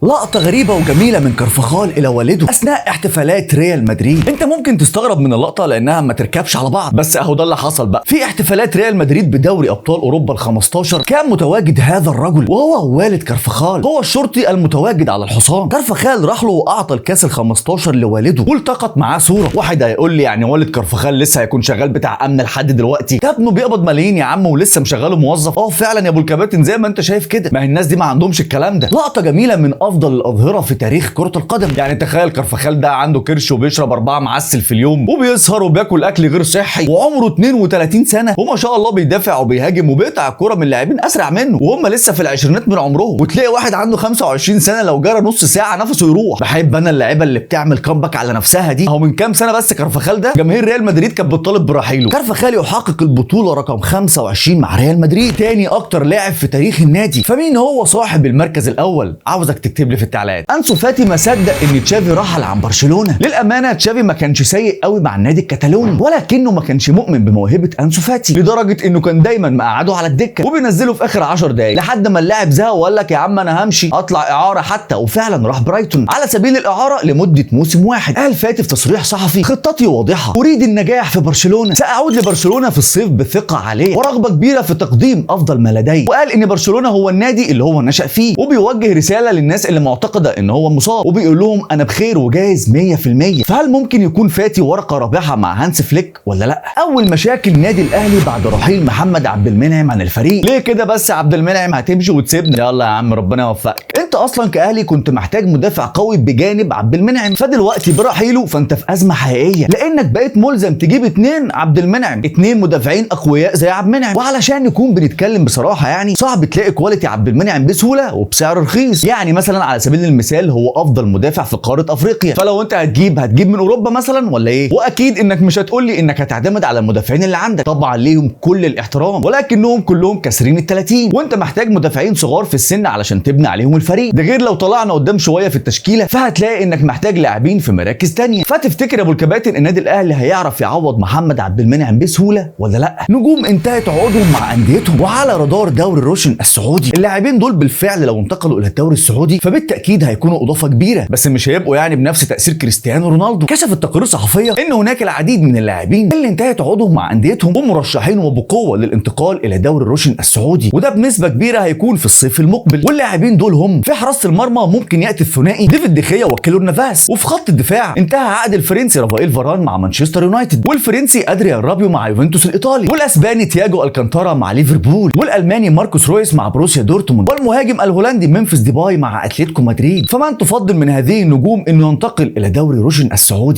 لقطة غريبة وجميلة من كارفاخال إلى والده أثناء احتفالات ريال مدريد. أنت ممكن تستغرب من اللقطة لأنها ما تركبش على بعض، بس أهو ده اللي حصل بقى. في احتفالات ريال مدريد بدوري أبطال أوروبا ال 15 كان متواجد هذا الرجل، وهو والد كارفاخال، هو الشرطي المتواجد على الحصان. كارفاخال راح له وأعطى الكاس ال 15 لوالده والتقط معاه صورة. واحد هيقول لي يعني والد كارفاخال لسه هيكون شغال بتاع أمن لحد دلوقتي؟ ده ابنه بيقبض ملايين يا عم ولسه مشغله موظف. فعلا يا ابو الكباتن زي ما انت شايف كده، ما هي الناس دي ما عندهمش الكلام ده. لقطة جميلة من افضل الاظهرة في تاريخ كره القدم. يعني تخيل كارفاخال ده عنده كرش وبيشرب 4 معسل في اليوم وبيسهر وبياكل اكل غير صحي وعمره 32 سنة، وما شاء الله بيدافع وبيهاجم وبيقطع الكره من اللاعبين اسرع منه وهم لسه في العشرينات من عمرهم. وتلاقي واحد عنده 25 سنة لو جرى نص ساعة نفسه يروح. بحب انا اللعيبة اللي بتعمل comeback على نفسها دي. اهو من كام سنة بس كارفاخال ده جماهير ريال مدريد كانت بتطالب برحيله. كارفاخال يحقق البطولة رقم 25 مع ريال مدريد، تاني اكتر لاعب في تاريخ النادي. فمين هو صاحب المركز الاول؟ عاوزك تكتب لي في التعليقات. انسو فاتي ما صدق ان تشافي رحل عن برشلونة. للامانة تشافي ما كانش سيء قوي مع النادي الكتالوني، ولكنه ما كانش مؤمن بموهبه انسو فاتي لدرجة انه كان دايما مقعده على الدكة وبينزله في اخر 10 دقايق لحد ما اللاعب زهق وقال لك يا عم انا همشي اطلع اعاره حتى، وفعلا راح برايتون على سبيل الاعارة لمدة موسم واحد. قال فاتي في تصريح صحفي: خطتي واضحة، اريد النجاح في برشلونة، ساعود لبرشلونة في الصيف بثقة عالية ورغبه كبيرة في تقديم افضل ما لدي. وقال ان برشلونة هو النادي اللي هو نشأ فيه، وبيوجه رسالة للناس اللي معتقده ان هو مصاب وبيقول لهم انا بخير وجاهز 100%. فهل ممكن يكون فاتي ورقة رابحه مع هانس فليك ولا لا؟ اول مشاكل نادي الاهلي بعد رحيل محمد عبد المنعم عن الفريق. ليه كده بس عبد المنعم هتمشي وتسيبنا؟ يلا يا عم ربنا يوفقك. انت اصلا كاهلي كنت محتاج مدافع قوي بجانب عبد المنعم، فدلوقتي برحيله فانت في ازمة حقيقية، لانك بقيت ملزم تجيب 2 عبد المنعم، 2 مدافعين اقوياء زي عبد المنعم. وعلشان نكون بنتكلم بصراحة يعني صعب تلاقي quality عبد المنعم بسهولة وبسعر رخيص. يعني مثلا على سبيل المثال هو افضل مدافع في قارة افريقيا، فلو انت هتجيب من اوروبا مثلا ولا ايه؟ واكيد انك مش هتقول لي انك هتعتمد على المدافعين اللي عندك، طبعا ليهم كل الاحترام، ولكنهم كلهم كاسرين ال 30، وانت محتاج مدافعين صغار في السن علشان تبني عليهم الفريق. ده غير لو طلعنا قدام شوية في التشكيلة فهتلاقي انك محتاج لاعبين في مراكز تانية. فتفتكر يا ابو الكباتن النادي الاهلي هيعرف يعوض محمد عبد المنعم بسهولة ولا لا؟ نجوم انتهت عقودهم مع انديتهم وعلى رادار دوري روشن السعودي. اللاعبين دول بالفعل لو انتقلوا الى الدوري السعودي فبالتاكيد هيكونوا اضافه كبيرة، بس مش هيبقوا يعني بنفس تاثير كريستيانو رونالدو. كشفت تقارير صحفية ان هناك العديد من اللاعبين اللي انتهت عقودهم مع انديتهم ومرشحين وبقوة للانتقال الى دوري روشن السعودي، وده بنسبة كبيرة هيكون في الصيف المقبل. واللاعبين دول هم في حراسة المرمى ممكن ياتي الثنائي ديفيد ديخيا وكيلور نافاس، وفي خط الدفاع انتهى عقد الفرنسي رافائيل فاران مع مانشستر يونايتد، والفرنسي ادريان رابيو مع يوفنتوس الايطالي، والاسباني تياجو الكانتارا مع ليفربول، والالماني ماركوس رويس مع بروسيا دورتموند، والمهاجم الهولندي ممفيس ديباي مع اتلتيكو مدريد. فمن تفضل من هذه النجوم انه ينتقل الى دوري روشن السعودي؟